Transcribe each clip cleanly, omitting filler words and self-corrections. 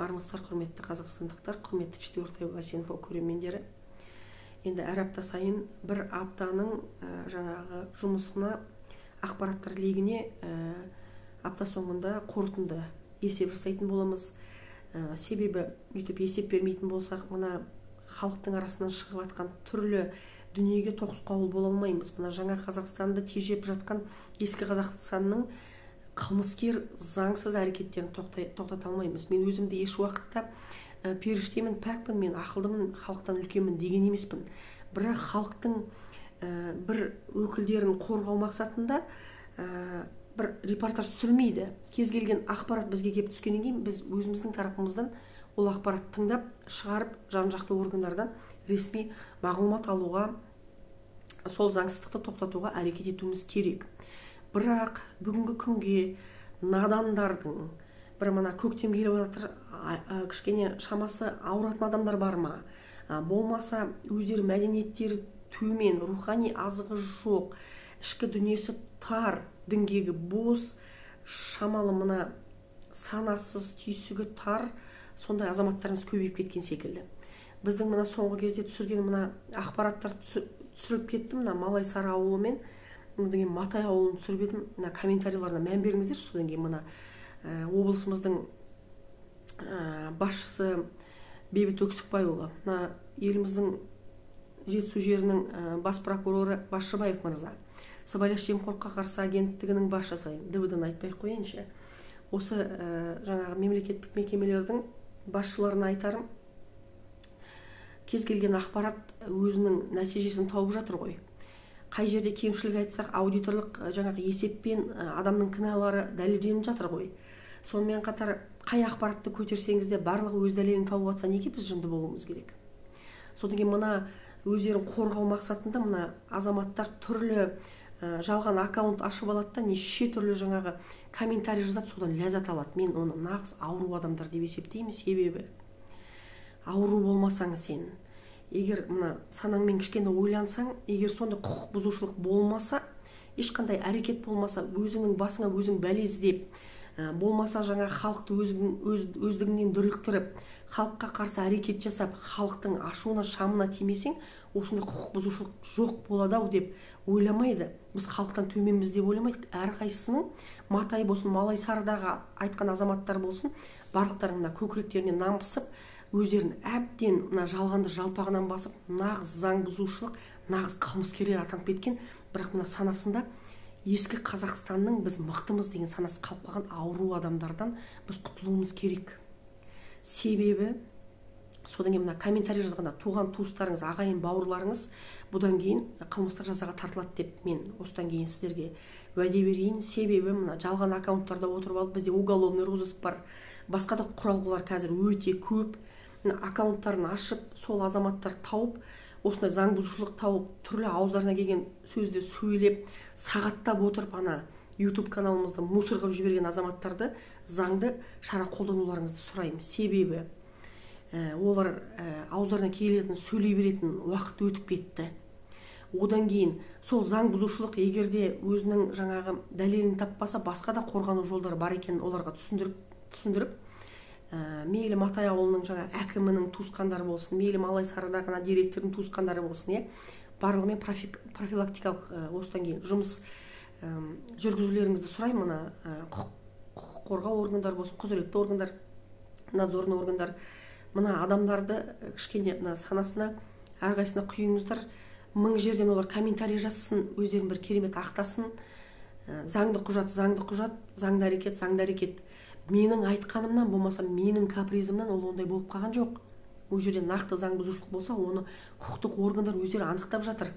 Армысыздар, құрметті қазақстандықтар, құрметті Четвертая власть инфо көрермендері. Енді әр апта сайын бір аптаның жаңағы жұмысына, ақпараттар легіне апта соңында қорытынды есеп жасайтын боламыз. Себебі өйтіп есеп бермейтін болсақ, мына халықтың арасынан шығып жатқан түрлі дүниеге тоқсқауыл бола алмаймыз. Мына жаңа Қазақстанды тежеп жатқан ескі Қазақстанның қылмыскер заңсыз әрекеттерін тоқтата алмаймыз. Мен өзімді еш уақытта періштемін, пәкпін, мен ақылдымын, халықтан үлкенмін деген емеспін. Бірақ халықтың бір өкілдерін қорғау мақсатында бір репортаж түсірілмейді. Кез келген ақпарат бізге келіп түскеннен кейін біз өзіміздің тарапымыздан ол ақпаратты тыңдап, шығарып, жан-жақты органдардан ресми мағлұмат алуға, сол заңсыздықты тоқтатуға әрекет етуіміз керек. Бірақ бүгінгі күнге надандардың бір мына көктем келіп жатыр, кішкене шамасы ауыратын адамдар бар ма? Болмаса өздері мәдениеттері төмен, рухани азығы жоқ, ішкі дүниесі тар, діңгегі бос, шамалы мына санасыз, түйсігі тар сондай азаматтарымыз көбейіп кеткен секілді. Біздің мына соңғы кезде түсірген мына ақпараттар түсіріліп кетті, мына Малайсары ауылы мен одан кейін Матай ауылын түсіріп едім. Мына комментарийларына мән беріңіздерші. Содан кейін мына облысымыздың басшысы Бейбіт Өксікбайұлы, мына еліміздің Жетісу жерінің бас прокуроры Басшыбаев мырза, сыбайлас жемқорлыққа қарсы агенттігінің басшысы, ДВД-ны айтпай ақ қояйыншы, осы жаңағы мемлекеттік мекемелердің басшыларына айтарым, кез келген ақпарат өзінің нәтижесін тауып жатыр ғой. Қай жерде кемшілік айтсақ, аудиторлық жаңағы есеппен адамның кінәлары дәлелденіп жатыр ғой. Сонымен қатар қай ақпаратты көтерсеңіз де барлығы өз дәлелін тауып жатса, неге біз жынды болуымыз керек? Содан кейін мына өздерін қорғау мақсатында мына азаматтар түрлі жалған аккаунт ашып алады да, неше түрлі жаңағы комментарий жазып, содан ләззат алады. Мен оны нағыз ауру адамдар деп есептеймін. Себебі ауру болмасаң сен, егер мына санаңмен кішкене ойлансаң, егер сондай құқық бұзушылық болмаса, ешқандай әрекет болмаса, өзіңнің басыңа өзің бәле іздеп, болмаса жаңа халықты өздігіңнен дүрліктіріп, халыққа қарсы әрекет жасап, халықтың ашуына, шамына тимесең, осындай құқық бұзушылық жоқ болады ау деп ойламайды. Біз халықтан төменбіз деп ойламайды. Әрқайсысының Матай болсын, Малайсарыдағы айтқан азаматтар болсын, барлықтарының мына көкіректеріне нан пысып, өздерін әбден мына жалғанды жалпағынан басып, нағыз заң бұзушылық, нағыз қылмыскерлер атанып кеткен. Бірақ мына санасында ескі Қазақстанның біз мықтымыз деген санасы қалып қалған ауру адамдардан біз құтылуымыз керек. Себебі содан кейін мына комментарий жазғанда туған туыстарыңыз, ағайын, бауырларыңыз бұдан кейін қылмыстық жазаға тартылады деп мен осыдан кейін сіздерге уәде берейін. Себебі мына жалған аккаунттарда отырып алып, бізде уголовный розыск бар, басқа да құралғылар қазір өте көп. Мына аккаунттарын ашып, сол азаматтар тауып, осындай заң бұзушылық тауып, түрлі ауыздарына келген сөзді сөйлеп, сағаттап отырып ана YouTube каналымызды мусор қылып жіберген азаматтарды заңды шара қолдануларыңызды сұраймын. Себебі олар ауыздарына келетін, сөйлей беретін уақыт өтіп кетті. Одан кейін сол заң бұзушылық егер де өзінің жаңағы дәлелін таппаса, басқа да қорғану жолдары бар екенін оларға түсіндіріп, мейлі Матай ауылының жаңа әкімінің туысқандары болсын, мейлі Малайсарыдағы директордың туысқандары болсын, барлығымен профилактикалық осыдан кейін жұмыс жүргізулеріңізді сұраймын. Мына құқық қорғау органдары болсын, құзыретті органдар, надзорный органдар, мына адамдарды кішкене мына санасына әрқайсысына құйыңыздар. Мың жерден олар комментарий жазсын, өздерін бір керемет ақтасын. Заңды құжат, заңды құжат, заңды әрекет, заңды әрекет. Менің айтқанымнан, болмаса менің капризімнен ол ондай болып қалған жоқ. Ол жерде нақты заң бұзушылық болса, оны құқықтық органдар өздері анықтап жатыр.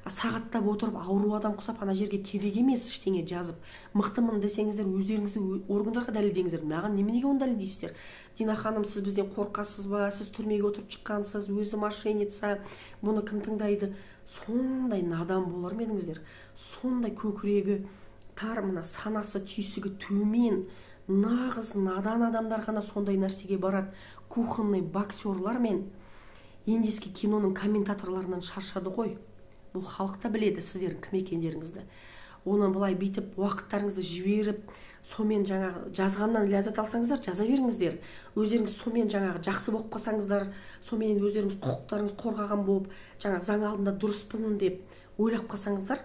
Сағаттап отырып ауру адам құсап ана жерге керек емес ештеңе жазып, мықтымын десеңіздер, өздеріңізді органдарға дәлелдеңіздер. Маған неменеге оны дәлелдейсіздер? Дина ханым, сіз бізден қорқасыз ба? Сіз түрмеге отырып шыққансыз, өзі мошенница, бұны кім тыңдайды? Сондай надан болар ма едіңіздер? Сондай көкірегі тар, мына санасы түйсігі төмен, нағыз надан адамдар ғана сондай нәрсеге барады. Кухонный боксерлар мен индийский киноның комментаторларынан шаршады ғой. Бұл халық та біледі сіздердің кім екендеріңізді. Оны былай бүйтіп уақыттарыңызды жіберіп, Сонымен жаңағы жазғаннан ләззат алсаңыздар, жаза беріңіздер. Өздеріңіз сонымен жаңағы жақсы болып қалсаңыздар, сонымен өздеріңіз құқықтарыңыз қорғаған болып, жаңағы заң алдында дұрыспын деп ойлап қалсаңыздар,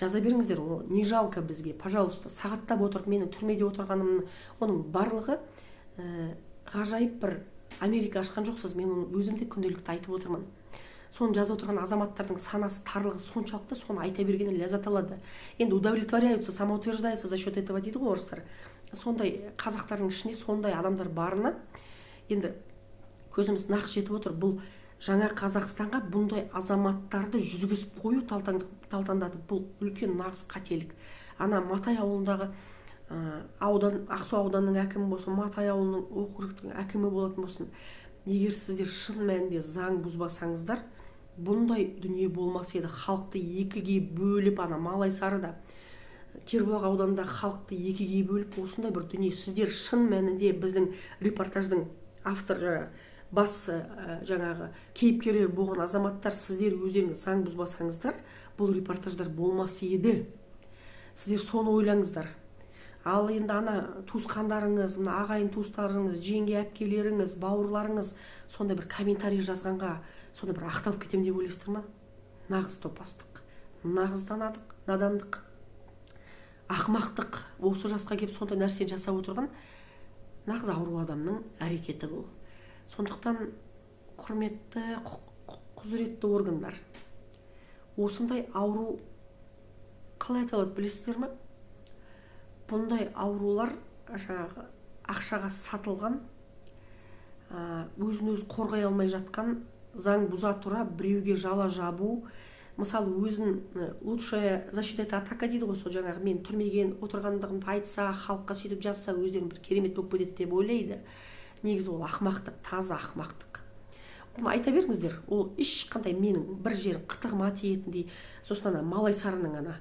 жаза беріңіздер. Ол не жалко бізге, пожалуйста. Сағаттап отырып менің түрмеде отырғаным, оның барлығы ғажайып бір Америка ашқан жоқсыз. Мен оны өзім де күнделікті айтып отырмын. Соны жазып отырған азаматтардың санасы тарлығы соншалықты, соны айта бергеннен ләззат алады. Енді удовлетворяются, самоутверждаются за счет этого дейді ғой орыстар. Сондай қазақтардың ішінде сондай адамдар барына енді көзіміз нақ жетіп отыр. Бұл жаңа Қазақстанға бұндай азаматтарды жүргізіп қою талтаңдатып, бұл үлкен нағыз қателік. Ана Матай ауылындағы аудан, Ақсу ауданының әкімі болсын, Матай ауылының округтің әкімі болатын болсын, егер сіздер шын мәнінде заң бұзбасаңыздар, бұндай дүние болмас еді. Халықты екіге бөліп, ана Малайсарыда, Кербұлақ ауданында халықты екіге бөліп, осындай бір дүние. Сіздер шын мәнінде біздің репортаждың авторы, бас жаңағы кейіпкері болған азаматтар, сіздер өздеріңіз заң бұзбасаңыздар, бұл репортаждар болмас еді. Сіздер соны ойлаңыздар. Ал енді ана туысқандарыңыз, мына ағайын туыстарыңыз, жеңге әпкелеріңіз, бауырларыңыз сондай бір комментарий жазғанға сондай бір ақталып кетемін деп ойлайсыздар ма? Нағыз топастық, нағыз надандық, ақымақтық. Осы жасқа келіп сондай нәрсені жасап отырған нағыз ауру адамның әрекеті бұл. Сондықтан құрметті құзыретті органдар, осындай ауру қалай аталады білесіздер ме? Бұндай аурулар жаңағы ақшаға сатылған, өзін өзі қорғай алмай жатқан, заң бұза тұра біреуге жала жабу. Мысалы, өзін лучшая защита это атака дейді ғой, сол жаңағы мен түрмеге отырғандығымды айтса, халыққа сөйтіп жазса, өздерін бір керемет болып кетеді деп ойлайды. Негізі ол ақымақтық, таза ақымақтық. Оны айта беріңіздер, ол ешқандай менің бір жерім қытығыма тиетіндей. Сосын ана Малайсарының ана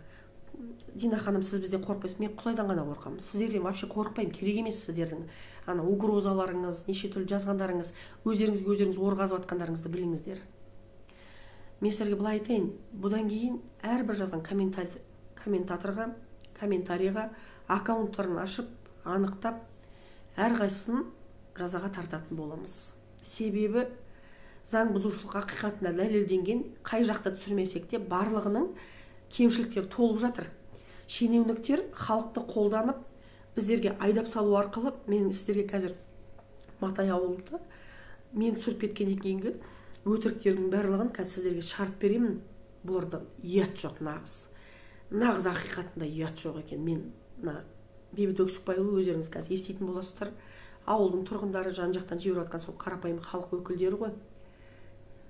Дина ханым, сіз бізден қорықпайсыз, мен Құдайдан ғана қорқамын, сіздерден вообще қорықпаймын, керек емес сіздердің ана угрозаларыңыз, неше түрлі жазғандарыңыз, өздеріңізге өздеріңіз ор қазып жатқандарыңызды біліңіздер. Мен сіздерге былай айтайын, бұдан кейін әрбір жазған комментаторға, комментарийға аккаунттарын ашып, анықтап, әрқайсысын жазаға тартатын боламыз. Себебі заң бұзушылық ақиқатында дәлелденген, қай жақта түсірмесек те барлығының кемшіліктері толып жатыр. Шенеуніктер халықты қолданып, біздерге айдап салу арқылы, мен сіздерге қазір Матай ауылында мен түсіріп кеткеннен кейінгі өтіріктердің барлығын қазір сіздерге шығарып беремін. Бұлардан ұят жоқ, нағыз. Нағыз ақиқатында ұят жоқ екен. Мен мына Бейбіт Өксікбайұлы, өздеріңіз қазір еститін боласыздар. Ауылдың тұрғындары жан-жақтан жіберіп жатқан сол қарапайым халық өкілдері ғой.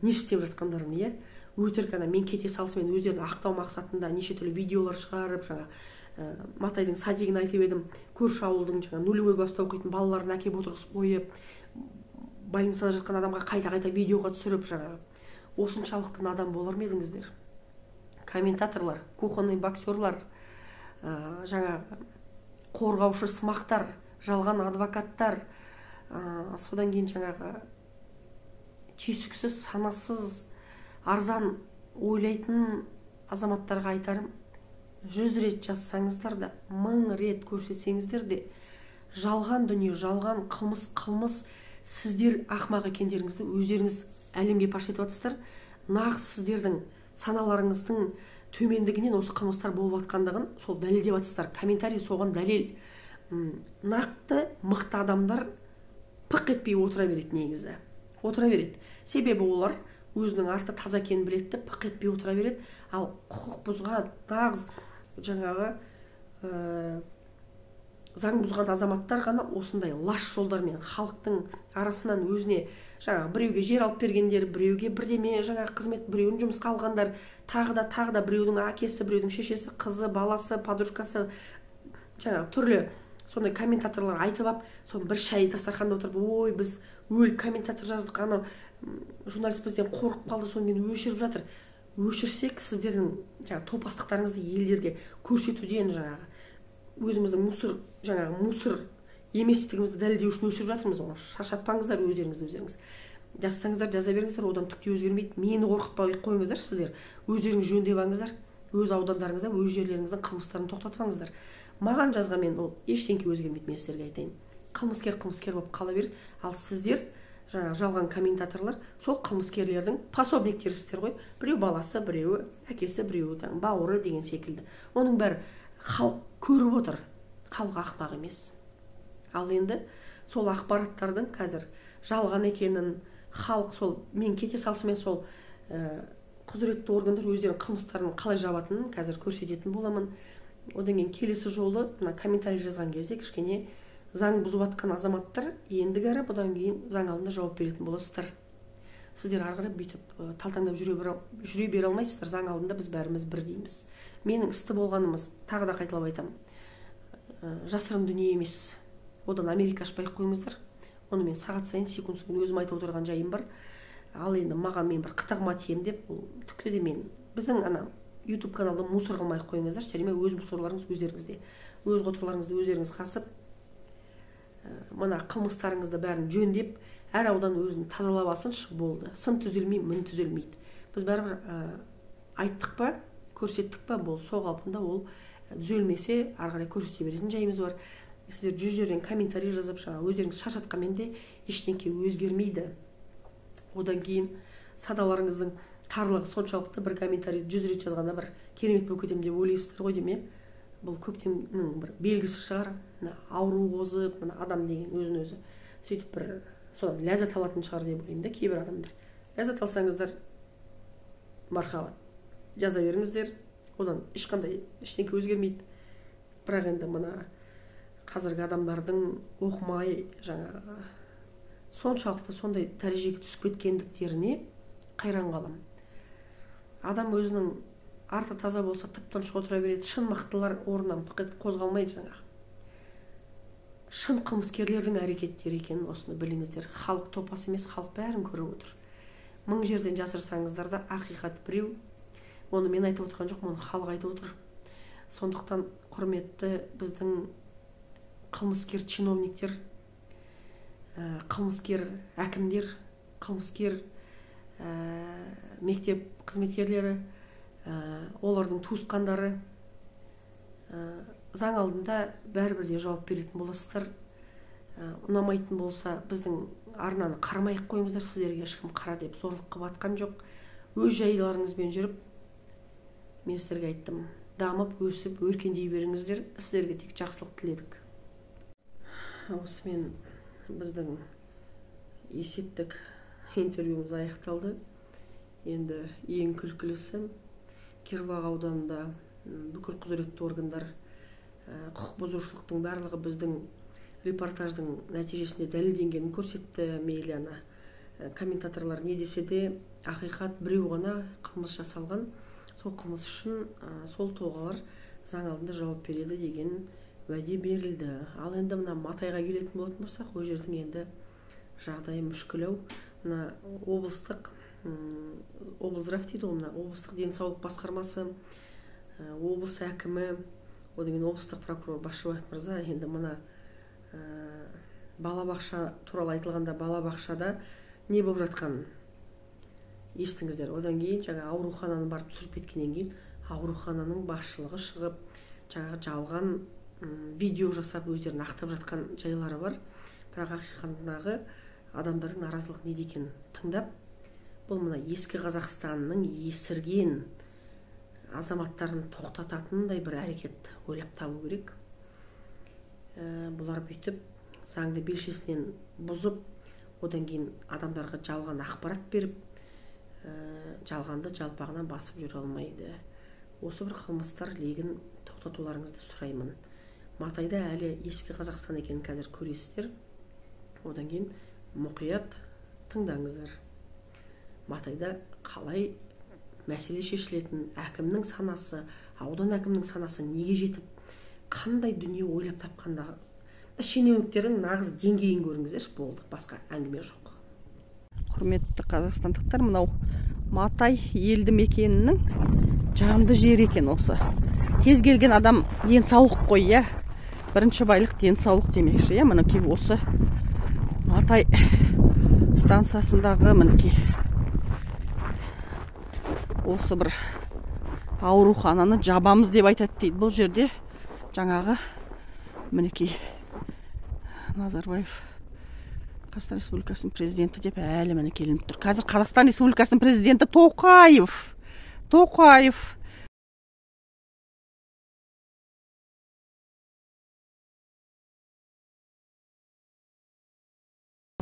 Не істеп жатқандарын, иә? Өтірік ана мен кете салысымен өздерін ақтау мақсатында неше түрлі видеолар шығарып, жаңа Матайдың садигін айтып едім, көрші ауылдың жаңа нулевой класста оқитын балаларын әкеп отырғызып қойып, больницада жатқан адамға қайта-қайта видеоға түсіріп, жаңағы осыншалықты надан болар ма едіңіздер? Комментаторлар, кухонный боксерлар, жаңағы қорғаушы сымақтар, жалған адвокаттар, содан кейін жаңағы түйсіксіз, санасыз, арзан ойлайтын азаматтарға айтарым, 100 рет жазсаңыздар да, 1000 рет көрсетсеңіздер де, жалған дүние, жалған қылмыс, қылмыс, сіздер ақмақ екендеріңізді өздеріңіз әлемге паш етіп жатсыздар. Нағыз сіздердің саналарыңыздың төмендігінен осы қылмыстар болып жатқандығын сол дәлелдеп жатсыздар. Комментарий соған дәлел. Нақты мықты адамдар пық етпей отыра береді негізі. Отыра береді. Себебі олар өзінің арты таза екенін біледі, пық етпей отыра береді. Ал құқық бұзған, нағыз жаңағы заң бұзған азаматтар ғана осындай лас жолдармен халықтың арасынан өзіне жаңағы біреуге жер алып бергендер, біреуге бірдеме жаңағы қызмет, біреуін жұмысқа алғандар, тағы да тағы да біреудің әкесі, біреудің шешесі, қызы, баласы, подружкасы, жаңағы түрлі сондай комментаторлар айтып ап, соны бір шай дастарханда отырып, ой, біз өліп комментатор жаздық, анау журналист бізден қорқып қалды, содан кейін өшіріп жатыр. Өшірсек, сіздердің жаңағы топастықтарыңызды елдерге көрсетуден жаңағы өзіміздің мусор, жаңағы мусор еместігімізді дәлелдеу үшін өшіріп жатырмыз. Оны шаршатпаңыздар өздеріңізді өздеріңіз. Жазсаңыздар, жаза беріңіздер, одан түк те өзгермейді. Мені қорқытпай қойыңыздар, сіздер өздеріңіз жөндеп алыңыздар, өз аудандарыңызда, өз жерлеріңіздің қылмыстарын тоқтатып алыңыздар. Маған жазғанмен ол ештеңке өзгермейді, мен сіздерге айтайын. Қылмыскер қылмыскер болып қала береді. Ал сіздер, жаңағы жалған комментаторлар, сол қылмыскерлердің пособниктерісіздер ғой. Біреу баласы, біреуі әкесі, біреуі бауыры деген секілді. Оның бәрі халық көріп отыр. Халық ақымақ емес. Ал енді сол ақпараттардың қазір жалған екенін, халық сол мен кете салысымен сол құзыретті органдар өздерінің қылмыстарын қалай жабатынын қазір көрсететін боламын. Одан кейін келесі жолы мына комментарий жазған кезде кішкене заң бұзып атқан азаматтар ендігәрі бұдан кейін заң алдында жауап беретін боласыздар. Сіздер ары қарай бүйтіп талтаңдап жүре бере алмайсыздар. Заң алдында біз бәріміз бірдейміз. Менің істі болғанымыз, тағы да қайталап айтамын, жасырын дүние емес. Одан Америка ашпай қойыңыздар. Оны мен сағат сайын, секунд сайын өзім айтып отырған жайым бар. Ал енді маған мен бір қытығыма тием деп, ол түкті де мен біздің ана YouTube каналды мусор қылмай қойыңыздар. Шәреме, өз мусорларыңыз өздеріңізде. Өз қотырларыңызды өздеріңіз қасып, мына қылмыстарыңызды бәрін жөндеп, әр аудан өзін тазалап алсыншы, болды. Сын түзелмей, мін түзелмейді. Біз бәрібір айттық па, көрсеттік па, бол сол қалпында ол түзелмесе, ары қарай көрсете беретін жайымыз бар. Сіздер жүз жерден комментарий жазып, жаңа өздеріңіз шаршатқанмен де ештеңке өзгермейді. Одан кейін садаларыңыздың тарлығы соншалықты, бір комментарий 100 рет жазғанда бір керемет болып кетемін деп ойлайсыздар ғой деймін. Бұл көктемнің бір белгісі шығар. Мына ауру қозып, мына адам деген өзін өзі сөйтіп бір содан ләззат алатын шығар деп ойлаймын да кейбір адамдар. Ләззат алсаңыздар, мархабат, жаза беріңіздер. Одан ешқандай ештеңке өзгермейді. Бірақ енді мына қазіргі адамдардың оқымай жаңағы соншалықты сондай дәрежеге түсіп кеткендіктеріне қайран қаламын. Адам өзінің арты таза болса тып-тыныш отыра береді. Шын мықтылар орнынан пық етіп қозғалмайды жаңағы. Шын қылмыскерлердің әрекеттері екенін осыны біліңіздер. Халық топас емес, халық бәрін көріп отыр. Мың жерден жасырсаңыздар да ақиқат біреу. Оны мен айтып отырған жоқпын, оны халық айтып отыр. Сондықтан құрметті біздің қылмыскер чиновниктер, қылмыскер әкімдер, қылмыскер мектеп қызметкерлері, олардың туысқандары, заң алдында бәрібір де жауап беретін боласыздар. Ұнамайтын болса, біздің арнаны қарамай қойыңыздар, сіздерге ешкім қара деп зорлық қылып атқан жоқ. Өз жайларыңызбен жүріп, мен сіздерге айттым, дамып, өсіп, өркендей беріңіздер, сіздерге тек жақсылық тіледік. Осымен біздің есептік интервьюіміз аяқталды. Енді ең күлкілісі, Кербұлақ ауданында бүкіл құзыретті органдар құқық бұзушылықтың барлығы біздің репортаждың нәтижесінде дәлелденгенін көрсетті. Мейлі ана комментаторлар не десе де, ақиқат біреу ғана қылмыс жасалған, сол қылмыс үшін сол тұлғалар заң алдында жауап береді деген уәде берілді. Ал енді мына Матайға келетін болатын болсақ, ол жердің енді жағдайы мүшкілау. Мына облыстық облздрав дейді ғой, мына облыстық денсаулық басқармасы, облыс әкімі, одан кейін облыстық прокурор Басшыбаев мырза енді мына балабақша туралы айтылғанда балабақшада не болып жатқанын естіңіздер. Одан кейін жаңа аурухананы барып түсіріп кеткеннен кейін аурухананың басшылығы шығып, жаңағы жалған видео жасап өздерін ақтап жатқан жайлары бар. Бірақ ақиқатындағы адамдардың наразылығы неде екенін тыңдап, бұл мына ескі Қазақстанның есірген азаматтарын тоқтататындай бір әрекет ойлап табу керек. Бұлар бүйтіп заңды белшесінен бұзып, одан кейін адамдарға жалған ақпарат беріп, жалғанды жалпағынан басып жүре алмайды. Осы бір қылмыстар легін тоқтатуларыңызды сұраймын. Матайда әлі ескі Қазақстан екенін қазір көресіздер. Одан кейін мұқият тыңдаңыздар. Матайда қалай мәселе шешілетін, әкімнің санасы, аудан әкімнің санасы неге жетіп, қандай дүние ойлап тапқанда шенеуніктердің нағыз деңгейін көріңіздерші, болды, басқа әңгіме жоқ. Құрметті қазақстандықтар, мынау Матай елді мекенінің жанды жері екен осы. Кез келген адам денсаулық қой, иә. Бірінші байлық денсаулық демекші, иә. Мінекей осы Матай станциясындағы мінекей осы бір аурухананы жабамыз деп айтады дейді. Бұл жерде Жаңағы мінекей Назарбаев Қазақстан Республикасының президенті деп әлі мінекей ілініп тұр. Қазір Қазақстан Республикасының президенті Тоқаев. Тоқаев.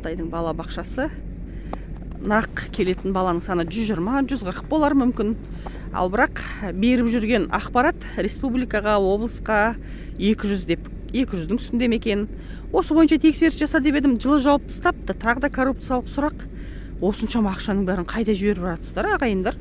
Алтайдың бала бақшасы. Нақ келетін баланың саны 120-140 болар мүмкін. Ал бірақ беріп жүрген ақпарат республикаға, облысқа 200 деп, 200-дің үстінде ме екен? Осы бойынша тексеріс жаса деп едім, жылы жауап тастапты. Тағы да коррупциялық сұрақ. Осыншама ақшаның бәрін қайда жіберіп жатсыздар, ағайындар?